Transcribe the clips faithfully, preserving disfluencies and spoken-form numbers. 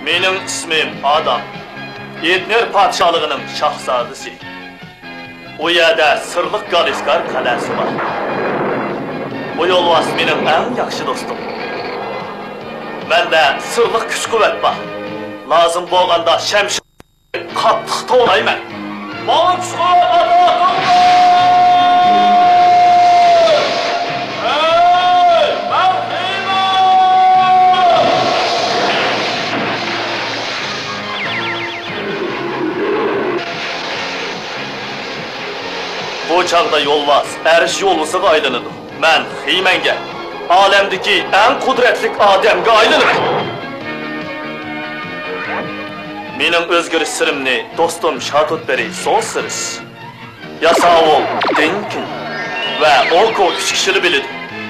مېنىڭ ئىسمىم ئادام. ئېدنېر پادىشاھلىقىنىڭ شاھزادىسى. ئۇ يەردە سىرلىق گالىسكار قەلئەسى بار. بۇ يولۋاس مېنىڭ ئەڭ ياخشى دوستۇم. مەندە سىرلىق كۈچ-قۇۋۋەت بار. لازىم بولغاندا شەمشىر قاتتىق توۋلايمەن. ماڭا كۈچ-قۇۋۋەت ئاتا قىلدى! ھەي، مەن خېمە! بۇ چاغدا يولۋاس ئەرش يولۋىسىغا ئايلىنىدۇ. مەن خىمەنگە، ئالەمدىكى ئەڭ قۇدرەتلىك ئادەمگە ئايلىنىمەن. مېنىڭ ئۆزگىرىش سىرىمنى دوستۇم شاتوتبېرى سون سىرىس، ياساۋۇل دىنكىن ۋە ئوكو ئۈچ كىشىلا بىلىدۇ.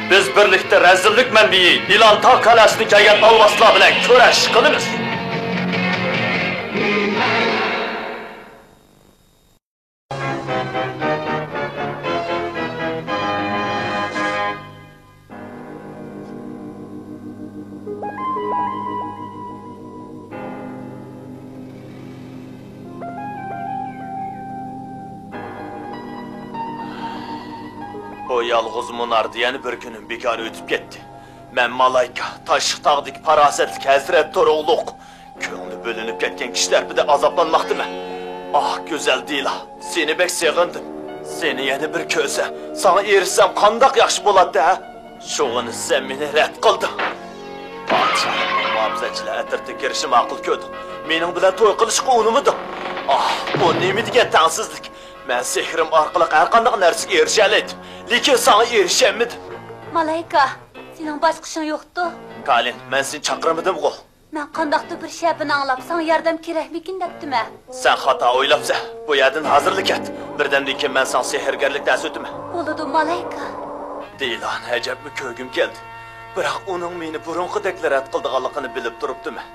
بىز بىرلىكتە رەزىللىك مەنبىيى ئىلانتا قەلئەسىدىن كەلگەن ئالۋاستىلار بىلەن كۈرەش قىلىمىز. بۇ يالغۇز مۇناردا يەنە بىر كۈنۈم بىكار ئۆتۈپ كەتتى. مەن مالايكا، تاشلىق تاغدىكى پاراسەتلىك ھەزرەت تۇرۇقلۇق، كۆڭلى بۆلۈنۈپ كەتكەن كىشىلەر بىلەن ئازابلانماقتىمەن. ئاھ، گۈزەل دىلا، سېنى بەك سېغىندىم. سېنى يەنە بىر كۆرسەم، ساڭا ئېرىشسەم قانداق ياخشى بولاتتى، ھە؟ شۇغىنى سەن مېنى رەت قىلدىڭ. پادىشاھلىقنىڭ مۇھاپىزەتچىلەر ئەترىتىگە كىرىشنى ماقۇل كۆردۈڭ. مېنىڭ بىلەن توي قىلىشقا ئۇنىمىدىڭ. ئاھ، بۇ نېمە دېگەن تەڭسىزلىك! مەن سېھرىم ئارقىلىق ھەر قانداق نەرسىگە ئېرىشەلەيتتىم، لېكىن ساڭا ئېرىشەلمىدىم. مالايكا، سېنىڭ باشقا ئىشىڭ يوقتۇ؟ كالىن، مەن سېنى چاقىرمىدىمغۇ؟ مەن قانداقتۇر بىر شەپىنى ئاڭلاپ، ساڭا ياردەم كېرەكمىكىن دەپتىمەن. سەن خاتا ئويلاپسەن. بۇ يەردىن ھازىرلا كەت. بىردەمدىن كېيىن مەن ساڭا سېھىرگەرلىك دەرس ئۆتىمەن. بولىدۇ، مالايكا. دىلانى ئەجەبمۇ كۆرگۈم كەلدى. بىراق ئۇنىڭ مېنى بۇرۇنقىدەكلا رەت قىلىدىغانلىقىنى بىلىپ تۇرۇپتىمەن.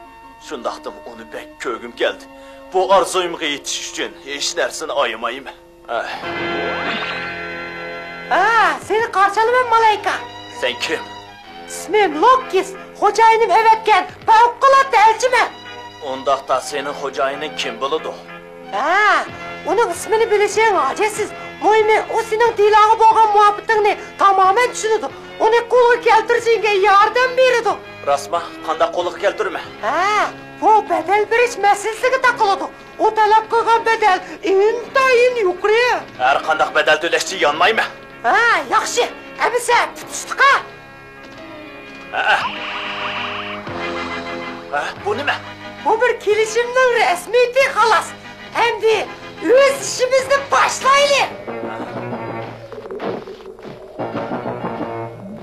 شۇنداقتىمۇ ئۇنى بەك كۆرگۈم كەلدى. بۇ ئارزۇيۇمغا يېتىش ئۈچۈن ھېچ نەرسىنى ئايىمايمەن. ئەھ. ھە، سېنى قارشى ئالىمەن، مالايكا. سەن كىم؟ ئىسمىم لوككىس، خوجايىنىم ئەۋەتكەن پەۋقۇلئاددە ئەلچىمەن. ئۇنداقتا سېنىڭ خوجايىنىڭ كىم بولىدۇ؟ ھە، ئۇنىڭ ئىسمىنى بىلىشىڭ ھاجەتسىز. مۇھىمى، ئۇ سېنىڭ دىلاڭغا بولغان مۇھەببىتىڭنى تامامەن چۈشىنىدۇ. ئۇنى قولغا كەلتۈرۈشۈڭگە ياردەم بېرىدۇ. راستما؟ قانداق قولغا كەلتۈرىمەن؟ ھە، بۇ بەدەل بېرىش مەسىلىسىگە تاقىلىدۇ. ئۇ تەلەپ قىلغان بەدەل ئىنتايىن يۇقىرى. ھەر قانداق بەدەل تۆلەشكە يانمايمەن. ھە، ياخشى. ئەمىسە، تۇتۇشتۇقا. ھە. ھە، بۇ نېمە؟ بۇ بىر كېلىشىمنىڭ رەسمىيىتى، خالاس. ئەمدى ئۆز ئىشىمىزنى باشلايلى.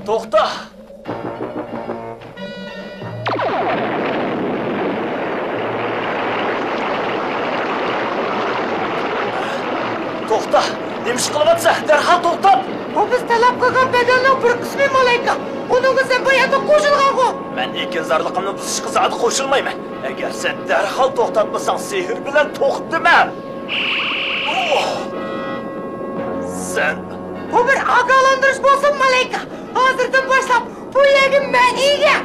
توختا! توختا! نېمە ئىش قىلىۋاتىسەن؟ دەرھال توختات! بۇ بىز تەلەپ قىلغان بەدەلنىڭ بىر قىسمى، مالايكا. ئۇنىڭغا سەن بۇ يەردە قوشۇلغانغۇ؟ مەن ئېكىنزارلىقىمنى بۇزۇشقا زادى قوشۇلمايمەن. ئەگەر سەن دەرھال توختاتمىساڭ، سېھىر بىلەن توختىمەن. ئوھ! سەن. بۇ بىر ئاگاھلاندۇرۇش بولسۇن، مالايكا. ھازىردىن باشلاپ بۇ يەرگە مەن ئىگە.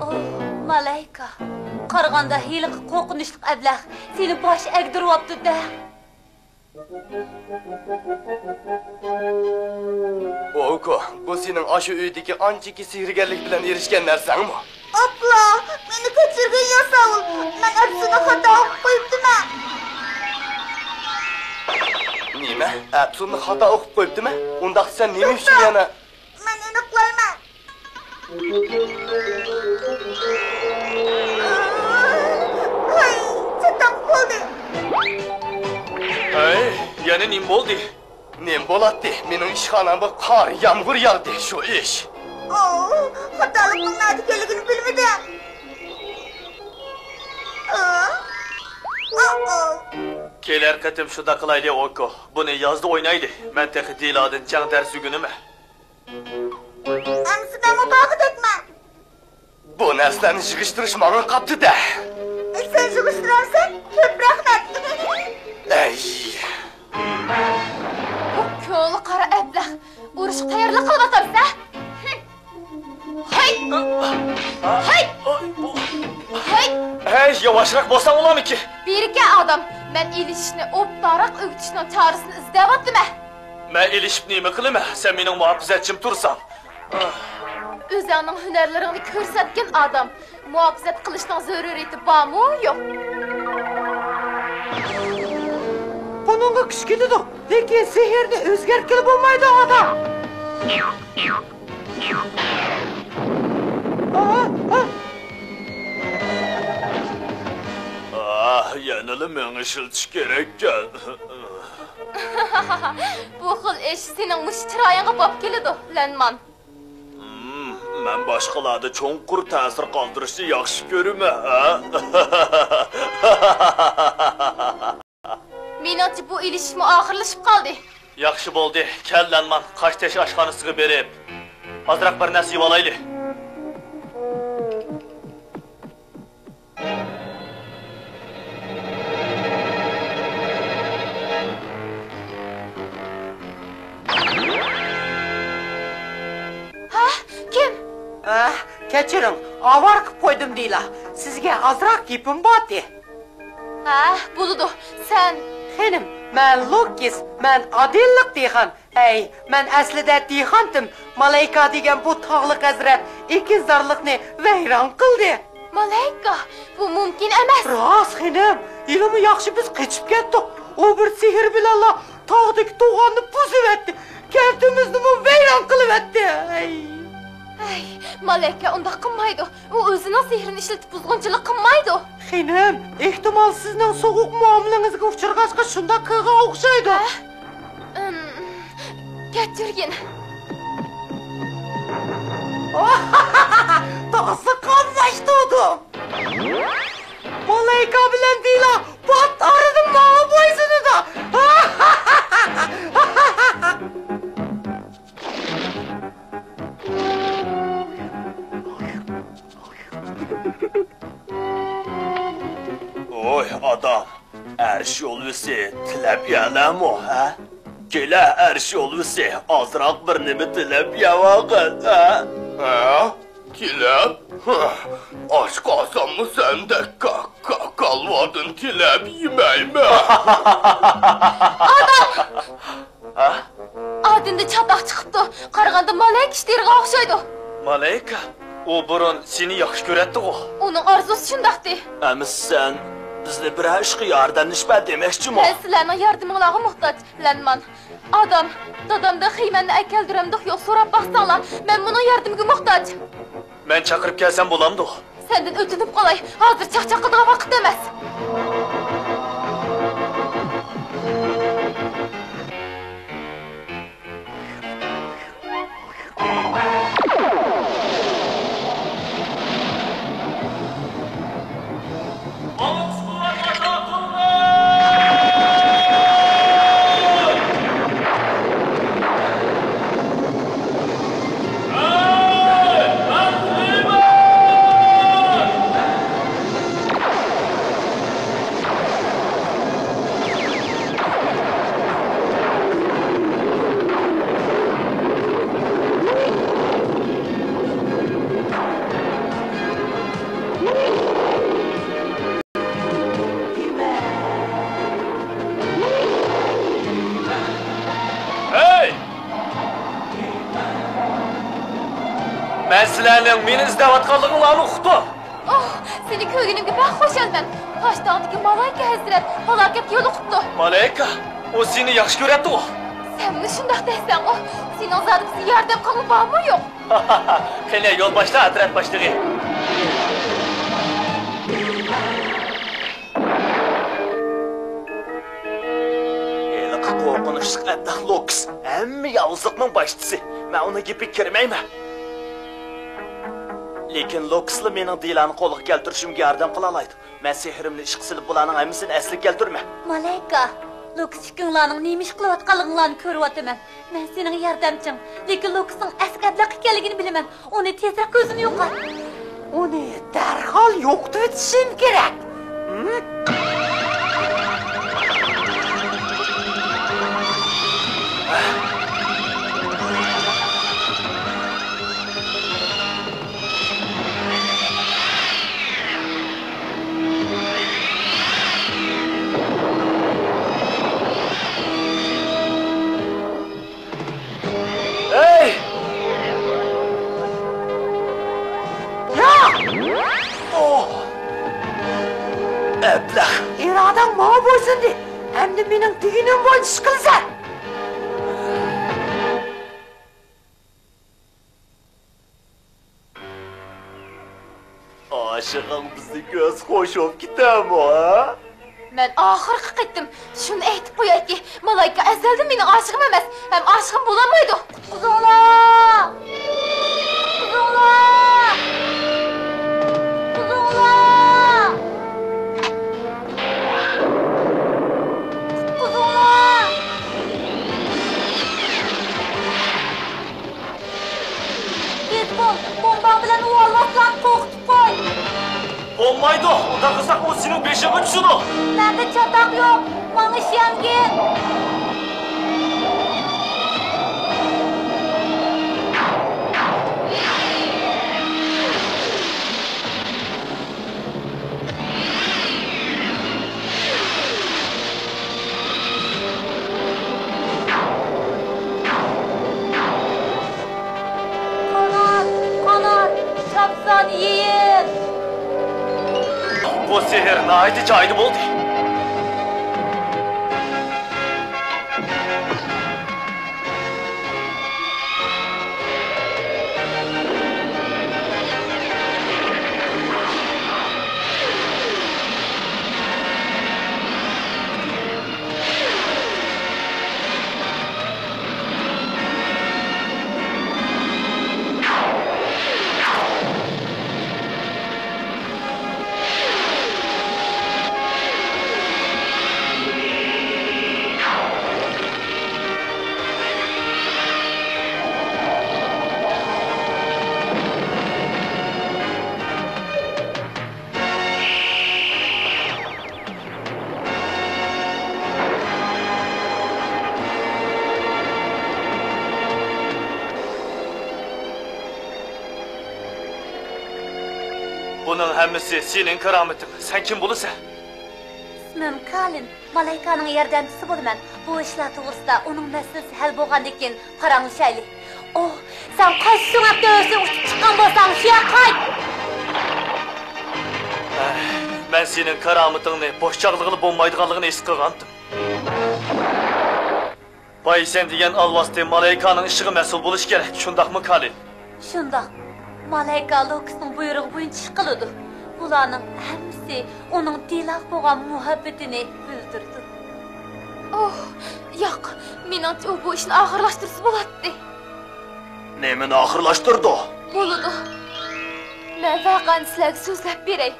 ئوھ، مالايكا. قارىغاندا ھېلىقى قورقۇنچلۇق ئەبلەخ سېنى باش ئەگدۈرۈۋاپتۇ-دە. ئوكو، بۇ سېنىڭ ئاشۇ ئۆيدىكى ئانچىكى سېھىرگەرلىك بىلەن ئېرىشكەن نەرسەڭمۇ؟ ئاپلا، مېنى كەچۈرگىن ياساۋۇل، مەن ئەپسۇنى خاتا ئوقۇپ قويۇپتىمەن. نېمە؟ ئەپسۇننى خاتا ئوقۇپ قويۇپتىمەن؟ ئۇنداقتا سەن نېمە ئۈچۈن يەنە؟ مەن ئېنىقلايمەن. ھەي، چاتاق بولدى. ھەي، يەنە نېمە بولدى؟ نېمە بولاتتى؟ مېنىڭ ئىشخانامغا قار، يامغۇر ياغدى، شۇ ئىش. ئوۋ، خاتالىقنىڭ نەدىكەنلىكىنى بىلمىدىم. ئا، ئا، ئا. كېلەر قېتىم شۇنداق قىلايلى، ئوكو. بۇنى يازدا ئوينايلى. مەن تېخى دىلادىن جەڭ دەرسى ئۆگىنىمەن. ئەمىسە مەنمۇ باغدەكمەن. بۇ نەرسىلەرنى يىغىشتۇرۇش ماڭا قاپتۇ-دە. سەن يىغىشتۇرامسەن؟ كۆپ رەھمەت. ئەي. بۇ كۆڭلى قارا ئەبلەخ. ئۇرۇشقا تەييارلىق قىلىۋاتامسەن؟ ھەي! ھەي! ھەي! ياۋاشراق بولساڭ بولامىكى؟ بېرىكە ئادەم، مەن ئېلىشىشنى ئوبدانراق ئۆگىتىشنىڭ چارىسىنى ئىزدەۋاتىمەن. مەن ئېلىشىپ نېمە قىلىمەن؟ سەن مېنىڭ مۇھاپىزەتچىم تۇرساڭ. ئۆزۈڭنىڭ ھۈنەرلىرىڭنى كۆرسەتكىن ئادەم. مۇھاپىزەت قىلىشنىڭ زۆرۈرىيىتى بارمۇ يوق؟ بۇنىڭغا كۈچ كېتىدۇ، لېكىن سېھىرنى ئۆزگەرتكىلى بولمايدۇ، ئاتا. ئاھ، ئاھ. ئاھ، يەنىلا مېڭە ئىشلىتىش كېرەككەن. بۇ خىل ئىش سېنىڭ مۇشۇ چىرايىڭغا باب كېلىدۇ، لەنمان. ھىم، مەن باشقىلاردا چوڭقۇر تەسىر قالدۇرۇشنى ياخشى كۆرىمەن، ھە؟ مېنىڭچە، بۇ ئېلىشىشمۇ ئاخىرلىشىپ قالدى. ياخشى بولدى، كەل، لەنمان، قاشتېشى ئاشخانىسىغا بېرىپ، ئازراق بىر نەرسە يېۋالايلى. ھە؟ كىم؟ ئەھ، كەچۈرۈڭ، ئاۋارە قىپ قويدۇم دېيىلا. سىزگە ئازراق گېپىم بارتى. ھە، بولىدۇ. سەن؟ خېنىم، مەن لۇكىس، مەن ئادىللىق دېھقان. ئەي، مەن ئەسلىدە دېھقانتىم. مالايكا دېگەن بۇ تاغلىق ھەزرەت ئېكىنزارلىقنى ۋەيران قىلدى. مالايكا؟ بۇ مۇمكىن ئەمەس. راست، خېنىم. ھېلىمۇ ياخشى بىز قېچىپ كەتتۇق. ئۇ بىر سېھىر بىلەنلا تاغدىكى توغاننى بۇزۇۋەتتى. كەنتىمىزنىمۇ ۋەيران قىلىۋەتتى. ئەي. ئەي، مالايكا ئۇنداق قىلمايدۇ. ئۇ ئۆزىنىڭ سېھرىنى ئىشلىتىپ بۇزغۇنچىلىق قىلمايدۇ. خېنىم، ئېھتىمال سىزنىڭ سوغۇق مۇئامىلىڭىزگە ئۇچرىغاچقا شۇنداق قىلغان ئوخشايدۇ. ھە؟ ئىم، كەچۈرگىن. تازا قاملاشتۇردۇم. مالايكا بىلەن دېيىلا پات ئارىدا ماڭا بويسۇنىدۇ. ۋوي ئادەم، ئەرش يولۋىسى تىلەپ يەلەمۇ، ھە؟ كېلە، ئەرش يولۋىسى، ئازراق بىر نېمە تىلەپ يەۋالغىن، ھە؟ ھە؟ تىلەپ؟ ھە، ئاچ قالساممۇ سەندەك كا-، كا-، كالۋادىن تىلەپ يېمەيمەن. ئادەم! ھە؟ ئادىمدە چاتاق چىقىپتۇ. قارىغاندا مالايكا ئىشتىرىغا ئوخشايدۇ. مالايكا؟ ئۇ بۇرۇن سېنى ياخشى كۆرەتتىغۇ. ئۇنىڭ ئارزۇسى شۇنداقتى. ئەمىسە سەن بىزنى بىرەر ئىشقا ياردەملىشىپ بەر دېمەكچىمۇ؟ مەن سىلەرنىڭ ياردىمىڭلارغا موھتاج، لەنمان. ئادام، دادامدىن خېمەننى ئەكەلدۈرەمدۇق يوق سوراپ باقساڭلار، مەن بۇنىڭ ياردىمىگە موھتاج. مەن چاقىرىپ كەلسەم بولامدۇ؟ سەندىن ئۆتۈنۈپ قالاي، ھازىر چاقچاق قىلىدىغان ۋاقىت ئەمەس. ھەي! مەن سىلەرنىڭ مېنى ئىزدەۋاتقانلىقىڭلارنى ئۇقتۇم. ئوھ، سېنى كۆرگىنىمگە بەك خۇشالمەن. تاشتاغدىكى مالايكە ھەزرەت ھالاكەتكە يولۇقۇپتۇ. مالايكا؟ ئۇ سېنى ياخشى كۆرەتتىغۇ. سەنمۇ شۇنداق دەيسەنغۇ. سېنىڭ زادى بىزگە ياردەم قىلغۇڭ بارمۇ يوق؟ قېنى، يول باشلا، ئەترەت باشلىقى. ھېلىقى قورقۇنچلۇق ئەبلەخ لوكس ھەممە ياۋۇزلۇقنىڭ باشچىسى. مەن ئۇنىڭ گېپىگە كىرمەيمەن. لېكىن لوكسلا مېنىڭ دىلانى قولغا كەلتۈرۈشۈمگە ياردەم قىلالايدۇ. مەن سېھرىمنى ئىشقا سېلىپ، بۇلارنىڭ ھەممىسىنى ئەسلىگە كەلتۈرىمەن. مالايكا، لوكس ئىككىڭلارنىڭ نېمە ئىش قىلىۋاتقانلىقىڭلارنى كۆرۈۋاتىمەن. مەن سېنىڭ ياردەمچىڭ، لېكىن لوكسنىڭ ئەسلى ئەبلەخ ئىكەنلىكىنى بىلىمەن. ئۇنى تېزرەك كۆزدىن يوقات. ئۇنى دەرھال يوقىتىۋېتىشىم كېرەك. ھىم؟ مېنىڭ دېگىنىم بويىچە ئىش قىلىسەن. ئاشىقىڭ بىزنى كۆرسە خوش بولۇپ كېتەرمۇ، ھە؟ مەن ئاخىرقى قېتىم شۇنى ئېيتىپ قويايكى، مالايكا ئەزەلدىن مېنىڭ ئاشىقىم ئەمەس ھەم ئاشىقىم بولالمايدۇ. قۇتقۇزۇڭلار! قۇتقۇزۇڭلار! قۇتقۇزۇڭلار! قۇتقۇزۇڭلار! تېز بول، بومباڭ بىلەن ئۇ ئالۋاستىلارنى قورقۇتۇپ قوي! بولمايدۇ، ئۇنداق قىلساق ئۇ سېنىڭ بېشىڭغا چۈشىدۇ. مەندە چاتاق يوق، ماڭا ئىشەنگىن! قانات، قانات، چاپسان يېيىل! بۇ سېھىر ناھايىتى جايىدا بولدى. بۇنىڭ ھەممىسى سېنىڭ كارامىتىڭ. سەن كىم بولىسەن؟ ئىسمىم كالىن. مالايكانىڭ ياردەمچىسى بولىمەن. بۇ ئىشلار توغرىسىدا ئۇنىڭ مەسىلىسى ھەل بولغاندىن كېيىن پاراڭلىشايلى. ئوھ، سەن قايسى سۆڭەكتە ئۆرۈشۈپ ئۇچۇپ چىققان بولساڭ، شۇ يەرگە قايت! ئەھ، مەن سېنىڭ كارامىتىڭنى بوش چاغلىغىلى بولمايدىغانلىقىنى ھېس قىلغانتىم. بايسەن دېگەن ئالۋاستى مالايكانىڭ ئىشىغا مەسئۇل بولۇشى كېرەك، شۇنداقمۇ، كالىن؟ شۇنداق. مالايكا لوكىسنىڭ بۇيرۇقى بويىچە ئىش قىلىدۇ. بۇلارنىڭ ھەممىسى ئۇنىڭ دىلاغا بولغان مۇھەببىتىنى بىلدۈرىدۇ. ئوھ، ياق، مېنىڭچە ئۇ بۇ ئىشنى ئاخىرلاشتۇرسا بولاتتى. نېمىنى ئاخىرلاشتۇردۇ؟ بولىدۇ. مەن ۋەقەنى سىلەرگە سۆزلەپ بېرەي.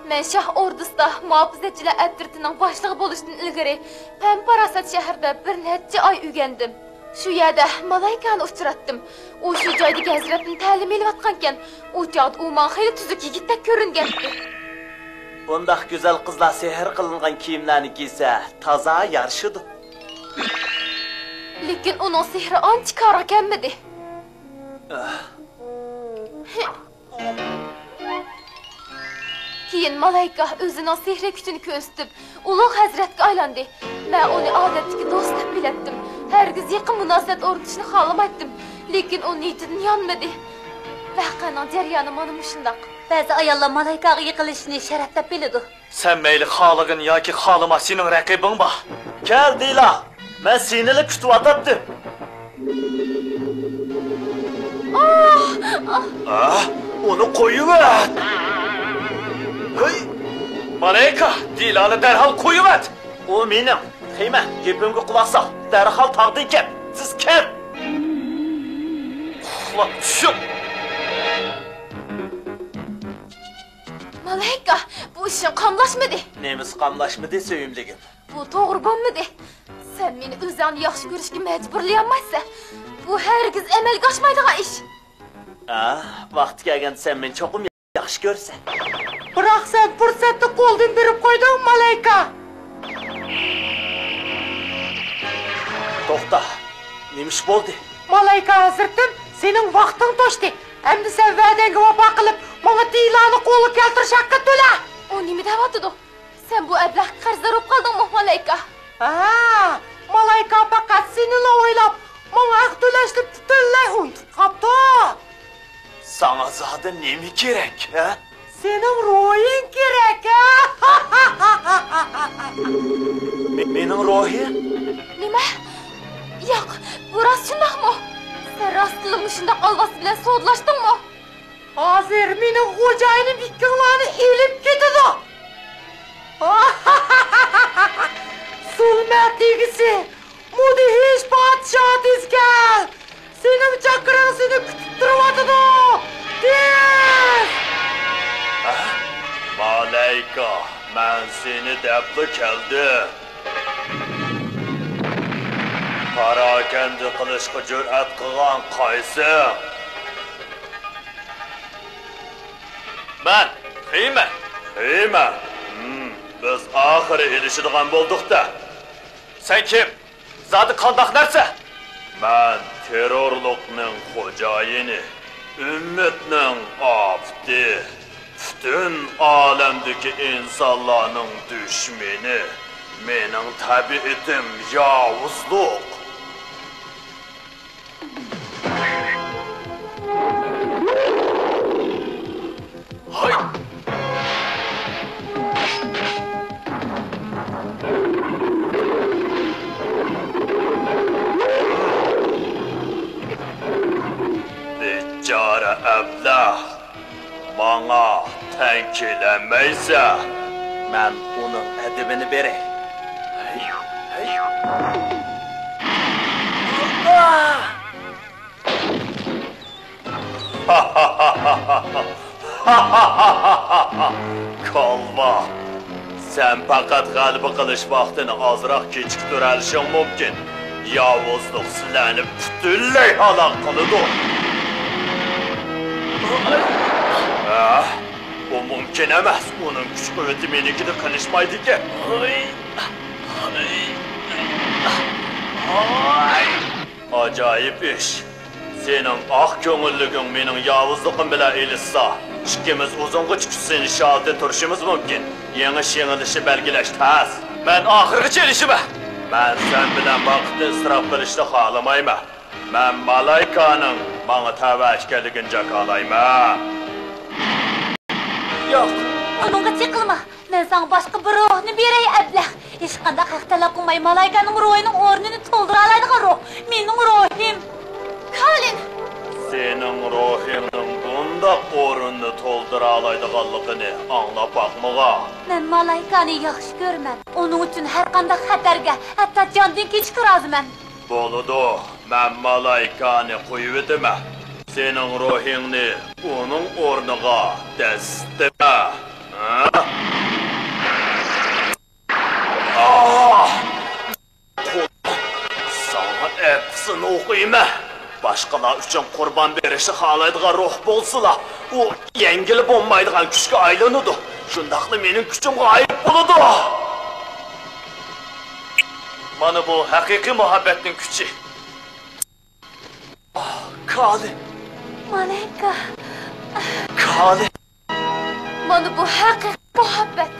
مەن شاھ ئوردىسىدا مۇھاپىزەتچىلەر ئەترىتىنىڭ باشلىقى بولۇشتىن ئىلگىرى پەن-پاراسەت شەھىرىدە بىر نەچچە ئاي ئۆگەندىم. شۇ يەردە مالايكانى ئۇچراتتىم. ئۇ شۇ جايدىكى ھەزرەتنى تەلىم ئېلىۋاتقانىكەن، ئۇ چاغدا ئۇ ماڭا خېلى تۈزۈك يىگىتتەك كۆرۈنگەنىدى. بۇنداق گۈزەل قىزلار سېھىر قىلىنغان كىيىملەرنى كىيسە، تازا يارىشىدۇ. لېكىن ئۇنىڭ سېھرى ئانچە كارغا كەلمىدى. ئاھ. كېيىن مالايكا ئۆزىنىڭ سېھرىي كۈچىنى كۆرسىتىپ، ئۇلۇغ ھەزرەتكە ئايلاندى. مەن ئۇنى ئادەتتىكى دوست دەپ بىلەتتىم. ھەرگىز يېقىن مۇناسىۋەت ئورنىتىشنى خالىمايتتىم. لېكىن ئۇ نىيىتىدىن يانمىدى. ۋەقەنىڭ جەريانى مانا مۇشۇنداق. بەزى ئاياللار مالايكاغا يېقىنلىشىشنى شەرەپ دەپ بىلىدۇ. سەن مەيلى خالىغىن ياكى خالىما، سېنىڭ رەقىبىڭ بار. كەل، دىلا، مەن سېنىلا كۈتۈۋاتاتتىم. ئاھ! ئاھ! ئاھ، ئۇنى قويۇۋەت! ھەي! مالايكا، دىلانى دەرھال قويۇۋەت! ئۇ مېنىڭ. تېگمە، گېپىمگە قۇلاق سال. دەرھال تاغدىن كەت. تېز كەت! ئۇخلاپ چۈشۈڭ! مالايكا، بۇ ئىشىڭ قاملاشمىدى. نېمىسى قاملاشمىدى، سۆيۈملۈكۈم؟ بۇ توغرا بولمىدى. سەن مېنى ئۆزۈڭنى ياخشى كۆرۈشكە مەجبۇرلىيالمايسەن. بۇ ھەرگىز ئەمەلگە ئاشمايدىغان ئىش. ئا، ۋاقتى كەلگەندە سەن مېنى چوقۇم ياخشى كۆرىسەن. بىراق سەن پۇرسەتنى قولدىن بېرىپ قويدۇڭ، مالايكا. توختا، نېمە ئىش بولدى؟ مالايكا ھەزرىتىم، سېنىڭ ۋاقتىڭ توشتى. ئەمدى سەن ۋەدەڭگە ۋاپا قىلىپ، ماڭا دىلانى قولغا كەلتۈرۈش ھەققىنى تۆلە. ئۇ نېمە دەۋاتىدۇ؟ سەن بۇ ئەبلەخكە قەرزدار بولۇپ قالدىڭمۇ، مالايكا؟ ھە، مالايكا پەقەت سېنىلا ئويلاپ، ماڭا ھەق تۆلەشنى پۈتۈنلەي ئۇنتۇپ قاپتۇ. ساڭا زادى نېمە كېرەك، ھە؟ سېنىڭ روھىڭ كېرەك، ھە؟ مېنىڭ روھىم؟ نېمە؟ ياق، بۇ راست شۇنداقمۇ؟ سەن راستتىنلا مۇشۇنداق ئالۋاستى بىلەن سودىلاشتىڭمۇ؟ ھازىر مېنىڭ خوجايىنىم ئىككىڭلارنى ئېلىپ كېتىدۇ. زۇلمەت ئىگىسى، مۇدھىش پادىشاھ، تېز كەل! سېنىڭ چاكىرىڭ سېنى كۈتۈپ تۇرۇۋاتىدۇ! تېز! ھە؟ مالايكا، مەن سېنى دەپلا كەلدىم. پاراكەندە قىلىشقا جۈرئەت قىلغان قايسىڭ؟ مەن خېيمەن. خېيمەن؟ ھىم، بىز ئاخىرى ئېلىشىدىغان بولدۇق-دە. سەن كىم؟ زادى قانداق نەرسە؟ مەن تېررورلۇقنىڭ خوجايىنى، ئۈممەتنىڭ ئاپىتى، پۈتۈن ئالەمدىكى ئىنسانلارنىڭ دۈشمىنى. مېنىڭ تەبىئىتىم ياۋۇزلۇق. ھاي! بىچارە ئەبلەخ، ماڭا تەڭ كېلەلمەيسەن. مەن ئۇنىڭ ئەدىپىنى بېرەي. كالۋا! سەن پەقەت غەلىبە قىلىش ۋاقتىنى ئازراق كېچىكتۈرەلىشىڭ مۇمكىن. ياۋۇزلۇق سىلەرنى پۈتۈنلەي ھالاك قىلىدۇ. ھە؟ بۇ مۇمكىن ئەمەس. ئۇنىڭ كۈچ-قۇۋۋىتى مېنىڭكىدە قېلىشمايدىكەن. ئاجايىپ ئىش. سېنىڭ ئاق كۆڭۈللۈكۈڭ مېنىڭ ياۋۇزلۇقۇم بىلەن ئېلىشسا، ئىككىمىز ئۇزۇنغىچە كۈچ سىنىشىش ھالىتىدە تۇرۇشىمىز مۇمكىن. يېڭىش-يېڭىلىشنى بەلگىلەش تەس. مەن ئاخىرغىچە ئېلىشىمەن. مەن سەن بىلەن ۋاقىتنى ئىسراپ قىلىشنى خالىمايمەن. مەن مالايكانىڭ ماڭا تەۋە ئىكەنلىكىنى جاكارلايمەن. ياق. ئۇنىڭغا چېقىلما. مەن ساڭا باشقا بىر روھنى بېرەي، ئەبلەخ. ھېچقانداق ھەق تەلەپ قىلماي، مالايكانىڭ روھىنىڭ ئورنىنى تولدۇرالايدىغان روھ. مېنىڭ روھىم. كالىن! سېنىڭ روھىڭنىڭ بۇنداق ئورۇننى تولدۇرالايدىغانلىقىنى ئاڭلاپ باقمىغان. مەن مالايكانى ياخشى كۆرىمەن. ئۇنىڭ ئۈچۈن ھەرقانداق خەتەرگە، ھەتتا جاندىن كېچىشكە رازىمەن. بولىدۇ، مەن مالايكانى قويۇۋېتىمەن. سېنىڭ روھىڭنى ئۇنىڭ ئورنىغا دەسسىتىمەن. ھە؟ ئاھ! ساڭا ئەپسىنى ئوقۇيمەن. باشقىلار ئۈچۈن قۇربان بېرىشنى خالايدىغان روھ بولسىلا، ئۇ يەڭگىلى بولمايدىغان كۈچكە ئايلىنىدۇ. شۇنداقلا مېنىڭ كۈچۈم غايىب بولىدۇ. مانا بۇ ھەقىقىي مۇھەببەتنىڭ كۈچى. ئاھ، كالى. مالايكا. كالى. مانا بۇ ھەقىقىي مۇھەببەت.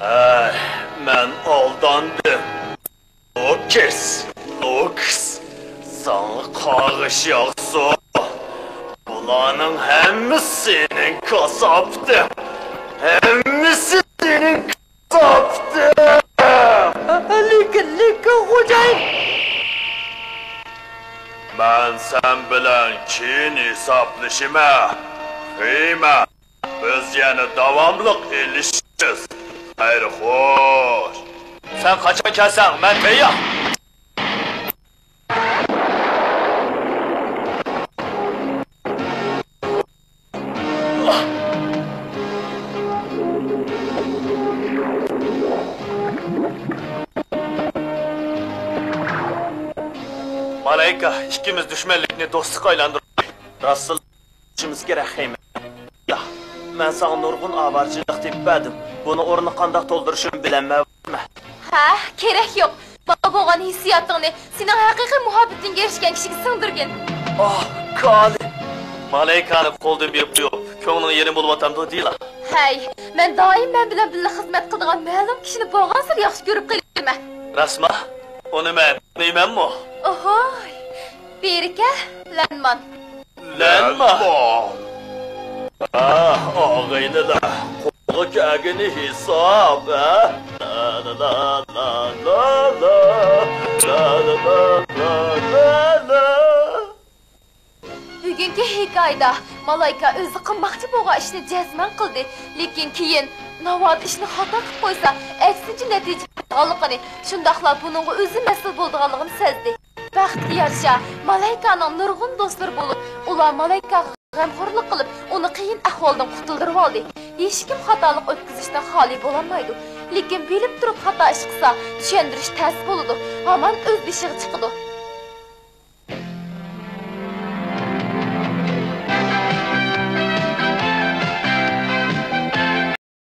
ھەي، مەن ئالداندىم. لوكىس، لوكىس، ساڭا قارغىش ياغسۇن. بۇلارنىڭ ھەممىسى سېنىڭ كاساپىتىڭ. ھەممىسى سېنىڭ كاساپىتىڭ. لېكىن، لېكىن، خوجايىن. مەن سەن بىلەن كېيىن ھېسابلىشىمەن. خېيمەن. بىز يەنە داۋاملىق ئېلىشىمىز. خەير خوش. سەن قاچان كەلسەڭ، مەن تەييار. مالايكا، ئىككىمىز دۈشمەنلىكنى دوستلۇققا ئايلاندۇرايلى. راستلا ئىشىمىز كېرەك، خېيمەن. يا، مەن ساڭا نۇرغۇن ئاۋارىچىلىك تېپىپ بەردىم. بۇنىڭ ئورنىنى قانداق تولدۇرۇشۇمنى بىلەلمەيۋاتىمەن. ھە، كېرەك يوق. ماڭا بولغان ھېسسىياتىڭنى سېنىڭ ھەقىقىي مۇھەببىتىڭگە ئېرىشكەن كىشىگە سىڭدۈرگىن. ئاھ، كالى! مالايكانى قولدىن بېرىپ قويۇپ، كۆڭلۈڭ يېرىم بولۇۋاتامدۇ دېيىلا. ھەي، مەن دائىم مەن بىلەن بىللە خىزمەت قىلىدىغان مەلۇم كىشىنى بولغانسېرى ياخشى كۆرۈپ قېلىمەن. راستما؟ ئۇنى مەن تونۇيمەنمۇ؟ ئوھوي! بېرىكە، لەنمان. لەنمان. ئاھ، ئاغىنىلەر، قولغا كەلگىنى ھېساب، ھە؟ بۈگۈنكى ھېكايىدە مالايكا ئۆزى قىلماقچى بولغان ئىشنى جەزمەن قىلدى، لېكىن كېيىن ناۋادا ئىشنى خاتا قىلىپ قويسا، ئەكسىنچە نەتىجە بېرىدىغانلىقىنى، شۇنداقلا بۇنىڭغا ئۆزى مەسئۇل بولىدىغانلىقىنى سەزدى. بەختكە يارىشا، مالايكانىڭ نۇرغۇن دوستلىرى بولۇپ، ئۇلار مالايكاغا غەمخورلۇق قىلىپ، ئۇنى قىيىن ئەھۋالدىن قۇتۇلدۇرۇۋالدى. ھېچكىم خاتالىق ئۆتكۈزۈشتىن خالىي بولالمايدۇ. لېكىن بىلىپ تۇرۇپ خاتا ئىش قىلسا، چۈشەندۈرۈش تەس بولىدۇ، ھامان ئۆز بېشىغا چىقىدۇ.